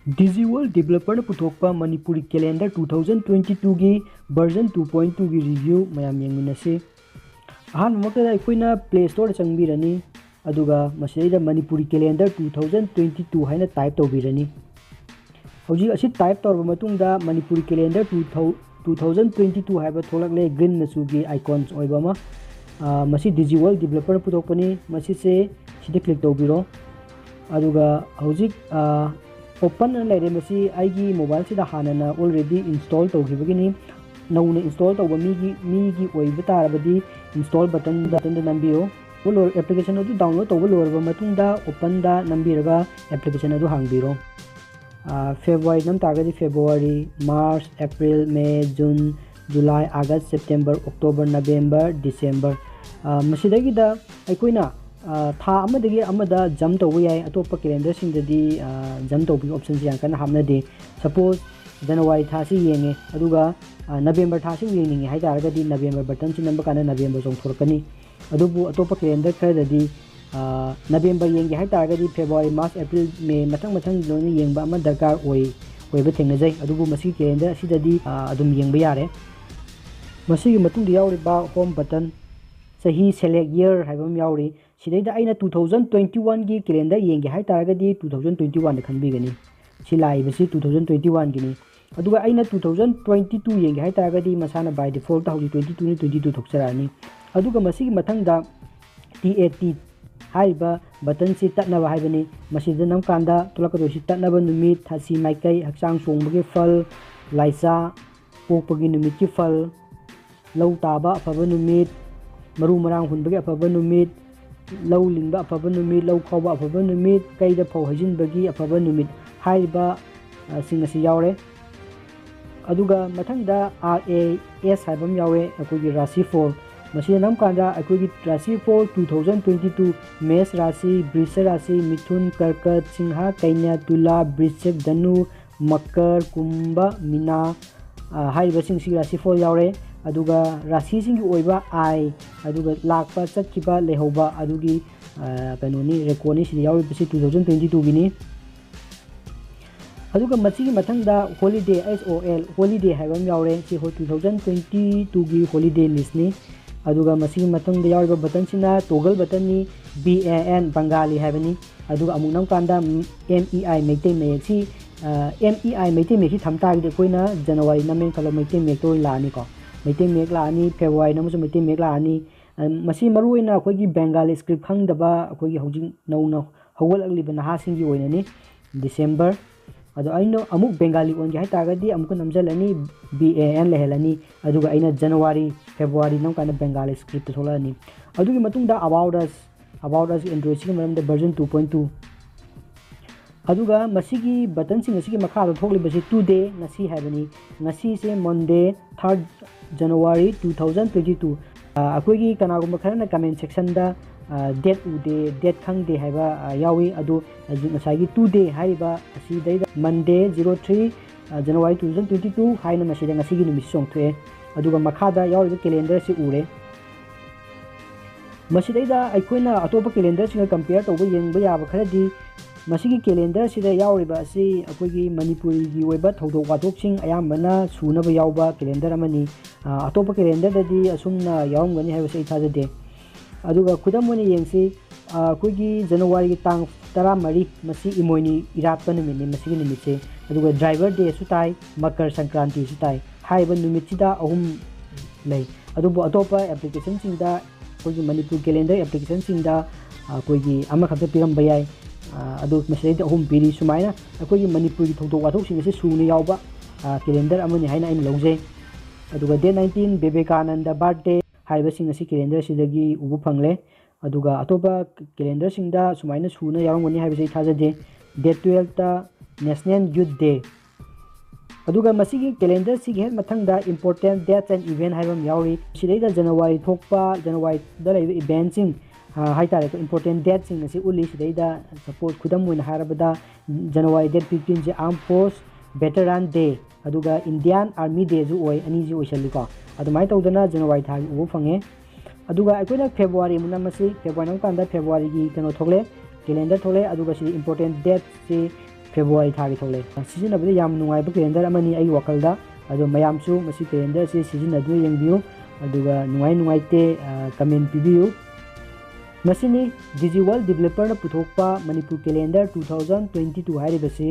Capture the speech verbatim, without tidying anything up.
Digiworld Developerꯅ ꯄꯨꯊꯣꯛꯄ Manipuri calendar two thousand twenty twoꯒꯤ version two point twoꯒꯤ review ꯃꯌꯥꯝ ꯌꯦꯡꯃꯤꯟꯅꯁꯤ꯫ ꯑꯍꯥꯟꯕꯃꯛꯇꯗ ꯑꯩꯈꯣꯏꯅ Play Storeꯗ ꯆꯪꯕꯤꯔꯅꯤ, ꯑꯗꯨꯒ ꯃꯁꯤꯗꯩꯗ Manipuri calendar two thousand twenty two ꯍꯥꯏꯅ type ꯇꯧꯕꯤꯔꯅꯤ꯫ ꯍꯧꯖꯤꯛ ꯑꯁꯤ type ꯇꯧꯔꯕ ꯃꯇꯨꯡꯗ Manipuri calendar two thousand two thousand twenty two ꯍꯥꯏꯕ ꯊꯣꯛꯂꯛꯂꯦ, green ꯃꯆꯨꯒꯤ icons ꯑꯣꯏꯕ ꯑꯃ꯫ ꯑ, ꯃꯁꯤ Digiworld Developerꯅ ꯄꯨꯊꯣꯛꯄꯅꯤ꯫ ꯃꯁꯤꯁꯦ ꯁꯤꯗ click ꯇꯧꯕꯤꯔꯣ꯫ ꯑꯗꯨꯒ ꯍꯧꯖꯤꯛ, ꯑ, open ꯑꯅ ꯂꯩꯔꯦ꯫ ꯃꯁꯤ ꯑꯩꯒꯤ mobileꯁꯤꯗ ꯍꯥꯟꯅꯅ already install ꯇꯧꯈꯤꯕꯒꯤꯅꯤ꯫ ꯅꯧꯅ install ꯇꯧꯕ ꯃꯤꯒꯤ, ꯃꯤꯒꯤ ꯑꯣꯏꯕ ꯇꯥꯔꯕꯗꯤ install button, buttonꯗ ꯅꯝꯕꯤꯌꯨ꯫ Application ꯑꯗꯨ download ꯇꯧꯕ ꯂꯣꯏꯔꯕ ꯃꯇꯨꯡꯗ openꯗ ꯅꯝꯕꯤꯔꯒ application ꯑꯗꯨ ꯍꯥꯡꯕꯤꯔꯣ꯫ ꯑ, February ꯅꯝ ꯇꯥꯔꯒꯗꯤ February, March, April, May, June, July, August, September, October, November, December꯫ ꯑ, ꯃꯁꯤꯗꯒꯤꯗ ꯑꯩꯈꯣꯏꯅ, ꯑ, ꯊꯥ ꯑꯃꯗꯒꯤ ꯑꯃꯗ jump ꯇꯧꯕ ꯌꯥꯏ꯫ ꯑꯇꯣꯞꯄ calendarꯁꯤꯡꯗꯗꯤ, ꯑ, jump ꯇꯧꯕꯒꯤ optionꯁꯦ ꯌꯥꯝ ꯀꯟꯅ ꯍꯥꯞꯅꯗꯦ꯫ Suppose January ꯊꯥꯁꯤ ꯌꯦꯡꯉꯦ, ꯑꯗꯨꯒ, ꯑ, November ꯊꯥꯁꯤ ꯌꯦꯡꯅꯤꯡꯉꯦ ꯍꯥꯏ ꯇꯥꯔꯒꯗꯤ November buttonꯁꯤ ꯅꯝꯕ ꯀꯥꯟꯗ November ꯆꯣꯡꯊꯣꯔꯛꯀꯅꯤ꯫ ꯑꯗꯨꯕꯨ ꯑꯇꯣꯞꯄ calendar ꯈꯔꯗꯗꯤ, ꯑ, November ꯌꯦꯡꯒꯦ ꯍꯥꯏ ꯇꯥꯔꯒꯗꯤ February, March, April, May ꯃꯊꯪ ꯃꯊꯪ ꯂꯣꯏꯅ ꯌꯦꯡꯕ ꯑꯃ ꯗꯔꯀꯥꯔ ꯑꯣꯏ, ꯑꯣꯏꯕ ꯊꯦꯡꯅꯖꯩ꯫ ꯑꯗꯨꯕꯨ ꯃꯁꯤꯒꯤ calendar ꯑꯁꯤꯗꯗꯤ, ꯑ, ꯑꯗꯨꯝ ꯌꯦꯡꯕ ꯌꯥꯔꯦ꯫ ꯃꯁꯤꯒꯤ ꯃꯇꯨꯡꯗ ꯌꯥꯎꯔꯤꯕ home button, ꯆꯍꯤ select year ꯍꯥꯏꯕ ꯑꯃ ꯌꯥꯎꯔꯤ꯫ ꯁꯤꯗꯩꯗ ꯑꯩꯅ two thousand twenty oneꯒꯤ calendar ꯌꯦꯡꯒꯦ ꯍꯥꯏ ꯇꯥꯔꯒꯗꯤ two thousand twenty oneꯗ ꯈꯟꯕꯤꯒꯅꯤ꯫ ꯁꯤ ꯂꯥꯛꯏꯕꯁꯤ two thousand twenty oneꯒꯤꯅꯤ꯫ ꯑꯗꯨꯒ ꯑꯩꯅ two thousand twenty two ꯌꯦꯡꯒꯦ ꯍꯥꯏ ꯇꯥꯔꯒꯗꯤ ꯃꯁꯥꯅ by defaultꯇ ꯍꯧꯖꯤꯛ twenty twoꯅꯤ, twenty two ꯊꯣꯛꯆꯔꯛꯑꯅꯤ꯫ ꯑꯗꯨꯒ ꯃꯁꯤꯒꯤ ꯃꯊꯪꯗ T A T ꯍꯥꯏꯔꯤꯕ buttonꯁꯤ ꯇꯠꯅꯕ ꯍꯥꯏꯕꯅꯤ꯫ ꯃꯁꯤꯗ ꯅꯝꯀꯥꯟꯗ ꯊꯣꯛꯂꯛꯀꯗꯣꯏꯁꯤ ꯇꯠꯅꯕ ꯅꯨꯃꯤꯠ, ꯊꯥꯁꯤ ꯃꯥꯏꯀꯩ, ꯍꯛꯆꯥꯡ ꯁꯣꯡꯕꯒꯤ ꯐꯜ, ꯂꯥꯏꯆꯥ, ꯄꯣꯛꯄꯒꯤ ꯅꯨꯃꯤꯠꯀꯤ ꯐꯜ, ꯂꯧ ꯇꯥꯕ ꯑꯐꯕ ꯅꯨꯃꯤꯠ, ꯃꯔꯨ ꯃꯔꯥꯡ ꯍꯨꯟꯕꯒꯤ ꯑꯐꯕ ꯅꯨꯃꯤꯠ, ꯂꯧ ꯂꯤꯡꯕ ꯑꯐꯕ ꯅꯨꯃꯤꯠ, ꯂꯧ ꯈꯥꯎꯕ ꯑꯐꯕ ꯅꯨꯃꯤꯠ, ꯀꯩꯗ ꯐꯧ ꯍꯩꯖꯤꯟꯕꯒꯤ ꯑꯐꯕ ꯅꯨꯃꯤꯠ ꯍꯥꯏꯔꯤꯕ, ꯑ, ꯁꯤꯡ ꯑꯁꯤ ꯌꯥꯎꯔꯦ꯫ ꯑꯗꯨꯒ ꯃꯊꯪꯗ R A S ꯍꯥꯏꯕ ꯑꯃ ꯌꯥꯎꯔꯦ, ꯑꯩꯈꯣꯏꯒꯤ ꯔꯥꯁꯤ ꯐꯣꯜ꯫ ꯃꯁꯤꯗ ꯅꯝꯀꯥꯟꯗ ꯑꯩꯈꯣꯏꯒꯤ ꯔꯥꯁꯤ ꯐꯣꯜ two thousand twenty two, ꯃꯦꯁ ꯔꯥꯁꯤ, ꯕ꯭ꯔꯤꯁ ꯔꯥꯁꯤ, ꯃꯤꯊꯨꯟ, ꯀꯔꯀꯠ, ꯁꯤꯡꯍ, ꯀꯩꯅ꯭ꯌꯥ, ꯇꯨꯂꯥ, ꯕ꯭ꯔꯤꯁꯤꯛ, ꯙꯅꯨ, ꯃꯀꯔ, ꯀꯨꯝꯚ, ꯃꯤꯅꯥ, ꯑ, ꯍꯥꯏꯔꯤꯕꯁꯤꯡꯁꯤ ꯔꯥꯁꯤꯐꯣꯜ ꯌꯥꯎꯔꯦ꯫ ꯑꯗꯨꯒ ꯔꯥꯁꯤꯁꯤꯡꯒꯤ ꯑꯣꯏꯕ ꯑꯥꯏ, ꯑꯗꯨꯒ ꯂꯥꯛꯄ, ꯆꯠꯈꯤꯕ, ꯂꯩꯍꯧꯕ ꯑꯗꯨꯒꯤ, ꯑ, ꯀꯩꯅꯣꯅꯤ, recordꯅꯤ꯫ ꯁꯤꯗ ꯌꯥꯎꯔꯤꯕꯁꯤ two thousand twenty twoꯒꯤꯅꯤ꯫ ꯑꯗꯨꯒ ꯃꯁꯤꯒꯤ ꯃꯊꯪꯗ ꯍꯣꯂꯤꯗꯦ, ꯑꯩꯆ ꯑꯣ ꯑꯦꯜ, ꯍꯣꯂꯤꯗꯦ ꯍꯥꯏꯕ ꯑꯃ ꯌꯥꯎꯔꯦ꯫ ꯁꯤ ꯍꯣ-, two thousand twenty twoꯒꯤ ꯍꯣꯂꯤꯗꯦ ꯂꯤꯁꯅꯤ꯫ ꯑꯗꯨꯒ ꯃꯁꯤꯒꯤ ꯃꯊꯪꯗ ꯌꯥꯎꯔꯤꯕ ꯕꯇꯟꯁꯤꯅ ꯇꯣꯒꯜ ꯕꯇꯟꯅꯤ, ꯕꯤ ꯑꯦ ꯑꯦꯟ, ꯕꯪꯒꯥꯂꯤ ꯍꯥꯏꯕꯅꯤ꯫ ꯑꯗꯨꯒ ꯑꯃꯨꯛ ꯅꯝꯀꯥꯟꯗ, ꯎꯝ, ꯑꯦꯝ ꯏ ꯑꯥꯏ, ꯃꯩꯇꯩ ꯃꯌꯦꯛꯁꯤ, ꯑ, ꯑꯦꯝ ꯏ ꯑꯥꯏ, ꯃꯩꯇꯩ ꯃꯌꯦꯛꯁꯤ ꯊꯝ ꯇꯥꯔꯒꯗꯤ ꯑꯩꯈꯣꯏꯅ ꯖꯅꯋꯥꯔꯤ ꯅꯝꯃꯦꯅ ꯈꯜꯂꯣ, ꯃꯩꯇꯩ ꯃꯌꯦꯛꯇ ꯑꯣꯏꯅ ꯂꯥꯛꯑꯅꯤꯀꯣ꯫ ꯃꯩꯇꯩ ꯃꯌꯦꯛ ꯂꯥꯛꯑꯅꯤ, ꯐꯦꯕ꯭ꯔꯨꯋꯥꯔꯤ ꯅꯝꯃꯁꯨ ꯃꯩꯇꯩ ꯃꯌꯦꯛ ꯂꯥꯛꯑꯅꯤ꯫ ꯑ, ꯃꯁꯤ ꯃꯔꯨꯑꯣꯏꯅ ꯑꯩꯈꯣꯏꯒꯤ ꯕꯦꯡꯒꯥꯂꯤ ꯁ꯭ꯀ꯭ꯔꯤꯞ ꯈꯪꯗꯕ ꯑꯩꯈꯣꯏꯒꯤ ꯍꯧꯖꯤꯛ ꯅꯧꯅ ꯍꯧꯒꯠꯂꯛꯂꯤꯕ ꯅꯍꯥꯁꯤꯡꯒꯤ ꯑꯣꯏꯅꯅꯤ꯫ ꯗꯤꯁꯦꯝꯕꯔ꯫ ꯑꯗꯣ ꯑꯩꯅ ꯑꯃꯨꯛ ꯕꯦꯡꯒꯥꯂꯤ ꯑꯣꯟꯒꯦ ꯍꯥꯏ ꯇꯥꯔꯒꯗꯤ ꯑꯃꯨꯛꯀ ꯅꯝꯁꯤꯜꯂꯅꯤ, ꯕꯤ ꯑꯦ ꯑꯦꯟ ꯂꯩꯍꯜꯂꯅꯤ꯫ ꯑꯗꯨꯒ ꯑꯩꯅ ꯖꯅꯋꯥꯔꯤ, ꯐꯦꯕ꯭ꯔꯨꯋꯥꯔꯤ ꯅꯝꯀꯥꯟꯗ ꯕꯦꯡꯒꯥꯂꯤ ꯁ꯭ꯀ꯭ꯔꯤꯞꯇ ꯊꯣꯛꯂꯛꯑꯅꯤ꯫ ꯑꯗꯨꯒꯤ ꯃꯇꯨꯡꯗ About Us, About Us Androidꯁꯤꯒꯤ ꯃꯔꯝꯗ version two point two꯫ ꯑꯗꯨꯒ ꯃꯁꯤꯒꯤ ꯕꯇꯟꯁꯤꯡ ꯑꯁꯤꯒꯤ ꯃꯈꯥꯗ ꯊꯣꯛꯂꯤꯕꯁꯤ Today, ꯉꯁꯤ ꯍꯥꯏꯕꯅꯤ꯫ ꯉꯁꯤꯁꯦ Monday, third January two thousand twenty two꯫ ꯑ, ꯑꯩꯈꯣꯏꯒꯤ ꯀꯅꯥꯒꯨꯝꯕ ꯈꯔꯅ comment sectionꯗ, ꯑ, date ꯎꯗꯦ, date ꯈꯪꯗꯦ ꯍꯥꯏꯕ, ꯑ, ꯌꯥꯎꯏ꯫ ꯑꯗꯨ ꯍꯧꯖꯤꯛ ꯉꯁꯥꯏꯒꯤ Today ꯍꯥꯏꯔꯤꯕ ꯑꯁꯤꯗꯩꯗ Monday, zero three, ꯑ, January two thousand twenty two ꯍꯥꯏꯅ ꯃꯁꯤꯗ ꯉꯁꯤꯒꯤ ꯅꯨꯃꯤꯠꯁꯤ ꯆꯣꯡꯊꯣꯛꯑꯦ꯫ ꯑꯗꯨꯒ ꯃꯈꯥꯗ ꯌꯥꯎꯔꯤꯕ calendarꯁꯤ ꯎꯔꯦ꯫ ꯃꯁꯤꯗꯩꯗ ꯑꯩꯈꯣꯏꯅ ꯑꯇꯣꯞꯄ calendarꯁꯤꯡꯒ compare ꯇꯧꯕ ꯌꯦꯡꯕ ꯌꯥꯕ ꯈꯔꯗꯤ, ꯃꯁꯤꯒꯤ calendarꯁꯤꯗ ꯌꯥꯎꯔꯤꯕ ꯑꯁꯤ ꯑꯩꯈꯣꯏꯒꯤ ꯃꯅꯤꯄꯨꯔꯤꯒꯤ ꯑꯣꯏꯕ ꯊꯧꯗꯣꯛ ꯋꯥꯊꯣꯛꯁꯤꯡ ꯑꯌꯥꯝꯕꯅ ꯁꯨꯅꯕ ꯌꯥꯎꯕ calendar ꯑꯃꯅꯤ꯫ ꯑ, ꯑꯇꯣꯞꯄ calendarꯗꯗꯤ ꯑꯁꯨꯝꯅ ꯌꯥꯎꯔꯝꯒꯅꯤ ꯍꯥꯏꯕꯁꯤ ꯑꯩ ꯊꯥꯖꯗꯦ꯫ ꯑꯗꯨꯒ ꯈꯨꯗꯝ ꯑꯣꯏꯅ ꯌꯦꯡꯁꯤ, ꯑ, ꯑꯩꯈꯣꯏꯒꯤ ꯖꯅꯋꯥꯔꯤꯒꯤ ꯇꯥꯡ ꯇꯔꯥꯃꯔꯤ, ꯃꯁꯤ ꯏꯃꯣꯏꯅꯨ ꯏꯔꯥꯠꯄ ꯅꯨꯃꯤꯠꯅꯤ ꯃꯁꯤꯒꯤ ꯅꯨꯃꯤꯠꯁꯦ꯫ ꯑꯗꯨꯒ Driver Dayꯁꯨ ꯇꯥꯏ, ꯃꯀꯔ ꯁꯪꯀ꯭ꯔꯥꯟꯇꯤꯁꯨ ꯇꯥꯏ꯫ ꯍꯥꯏꯔꯤꯕ ꯅꯨꯃꯤꯠꯁꯤꯗ ꯑꯍꯨꯝ ꯂꯩ꯫ ꯑꯗꯨꯕꯨ ꯑꯇꯣꯞꯄ applicationꯁꯤꯡꯗ, ꯑꯩꯈꯣꯏꯒꯤ ꯃꯅꯤꯄꯨꯔ calendar applicationꯁꯤꯡꯗ, ꯑ, ꯑꯩꯈꯣꯏꯒꯤ ꯑꯃꯈꯛꯇ ꯄꯤꯔꯝꯕ ꯌꯥꯏ꯫ ꯑ, ꯑꯗꯨ ꯃꯁꯤꯗꯩꯗ ꯑꯍꯨꯝ ꯄꯤꯔꯤ꯫ ꯁꯨꯃꯥꯏꯅ ꯑꯩꯈꯣꯏꯒꯤ ꯃꯅꯤꯄꯨꯔꯒꯤ ꯊꯧꯗꯣꯛ ꯋꯥꯊꯣꯛꯁꯤꯡ ꯑꯁꯤ ꯁꯨꯅ ꯌꯥꯎꯕ, ꯑ, calendar ꯑꯃꯅꯤ ꯍꯥꯏꯅ ꯑꯩꯅ ꯂꯧꯖꯩ꯫ ꯑꯗꯨꯒ date nineteen, ꯕꯤꯕꯦꯀꯥꯅꯟꯗ birthday ꯍꯥꯏꯔꯤꯕꯁꯤꯡ ꯑꯁꯤ calendarꯁꯤꯗꯒꯤ ꯎꯕ ꯐꯪꯂꯦ꯫ ꯑꯗꯨꯒ ꯑꯇꯣꯞꯄ calendarꯁꯤꯡꯗ ꯁꯨꯃꯥꯏꯅ ꯁꯨꯅ ꯌꯥꯎꯔꯝꯒꯅꯤ ꯍꯥꯏꯕꯁꯤ ꯑꯩ ꯊꯥꯖꯗꯦ꯫ Date twelveꯇ National Youth Day꯫ ꯑꯗꯨꯒ ꯃꯁꯤꯒꯤ calendarꯁꯤꯒꯤ ꯍꯦꯛ ꯃꯊꯪꯗ Important Dates and Event ꯍꯥꯏꯕ ꯑꯃ ꯌꯥꯎꯔꯤ꯫ ꯁꯤꯗꯩꯗ ꯖꯅꯋꯥꯔꯤ ꯊꯣꯛꯄ, ꯖꯅꯋꯥꯔꯤꯗ ꯂꯩꯕ eventꯁꯤꯡ, ꯑ, ꯍꯥꯏꯇꯥꯔꯦꯀꯣ, important dateꯁꯤꯡ ꯑꯁꯤ ꯎꯠꯂꯤ꯫ ꯁꯤꯗꯩꯗ suppose ꯈꯨꯗꯝ ꯑꯣꯏꯅ ꯍꯥꯏꯔꯕꯗ January date fifteenꯁꯦ Armed Force Veteran Day, ꯑꯗꯨꯒ Indian Army Dayꯁꯨ ꯑꯣꯏ, ꯑꯅꯤꯁꯤ ꯑꯣꯏꯁꯜꯂꯤꯀꯣ꯫ ꯑꯗꯨꯃꯥꯏꯅ ꯇꯧꯗꯅ ꯖꯅꯋꯥꯔꯤ ꯊꯥꯒꯤ ꯎꯕ ꯐꯪꯉꯦ꯫ ꯑꯗꯨꯒ ꯑꯩꯈꯣꯏꯅ ꯐꯦꯕ꯭ꯔꯨꯋꯥꯔꯤ ꯑꯃꯨꯛ ꯅꯝꯃꯁꯤ꯫ ꯐꯦꯕ꯭ꯔꯨꯋꯥꯔꯤ ꯅꯝꯕ ꯀꯥꯟꯗ ꯐꯦꯕ꯭ꯔꯨꯋꯥꯔꯤꯒꯤ ꯀꯩꯅꯣ ꯊꯣꯛꯂꯛꯑꯦ, calendar ꯊꯣꯛꯂꯛꯑꯦ꯫ ꯑꯗꯨꯒ ꯁꯤꯗ important datesꯁꯤ ꯐꯦꯕ꯭ꯔꯨꯋꯥꯔꯤ ꯊꯥꯒꯤ ꯊꯣꯛꯂꯛꯑꯦ꯫ ꯁꯤꯖꯤꯟꯅꯕꯗ ꯌꯥꯝ ꯅꯨꯡꯉꯥꯏꯕ ꯀꯦꯂꯦꯟꯗꯔ ꯑꯃꯅꯤ ꯑꯩꯒꯤ ꯋꯥꯈꯜꯗ꯫ ꯑꯗꯣ ꯃꯌꯥꯝꯁꯨ ꯃꯁꯤ ꯀꯦꯂꯦꯟꯗꯔ ꯑꯁꯤ ꯁꯤꯖꯤꯟꯅꯗꯨꯅ ꯌꯦꯡꯕꯤꯌꯨ, ꯑꯗꯨꯒ ꯅꯨꯡꯉꯥꯏ ꯅꯨꯡꯉꯥꯏꯇꯦ, ꯑ, ꯀꯃꯦꯟ ꯄꯤꯕꯤꯌꯨ꯫ ꯃꯁꯤꯅꯤ ꯗꯤꯖꯤ ꯋꯥꯔꯜ ꯗꯤꯕꯦꯂꯞꯄꯔꯅ ꯄꯨꯊꯣꯛꯄ Manipur calendar two thousand twenty two ꯍꯥꯏꯔꯤꯕꯁꯤ꯫